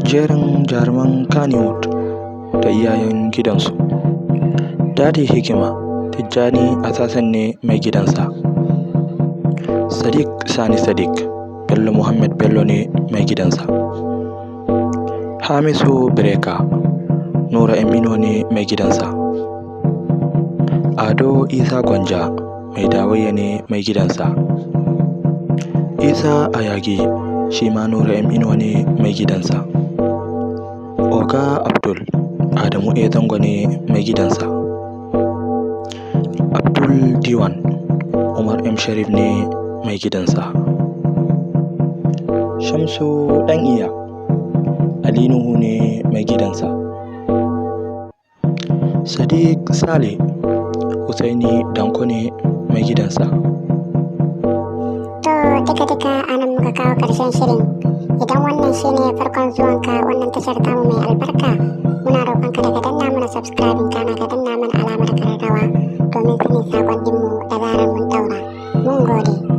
Jerin jaruman Kannywood da iyayen gidansu. Dadi Hikima, Tijjani Asasan ne mai gidansa. Sadiq Sani Sadiq, Bello Muhammad Bello ne mai gidansa. Hamisu Breka, Nura M Inuwa ne mai gidansa. Ado Isa Gwanja, Mai Dawayya ne mai gidansa. Isa Ayagi, shi ma Nura M Inuwa ne mai gidansa. Oga Abdul, Adamu A Zango ne mai gidansa. Abdul Diwan, Umar M Sharif ne mai gidansa. Shamsu Ɗan Iya, Ali Nuhu ne mai gidansa. Sadiq Sale, Husaini Danko ne mai gidansa. To, duka-duka anan muka kawo ƙarshen shirin. Idan wannan shine farkon zuwanka wannan tashar tamu mai albarka, muna roƙonka da ka danna mana subscribing, kana ka danna mana alamar kararrawa domin sanin saƙonninmu da zarar mun ɗaura. Mun gode.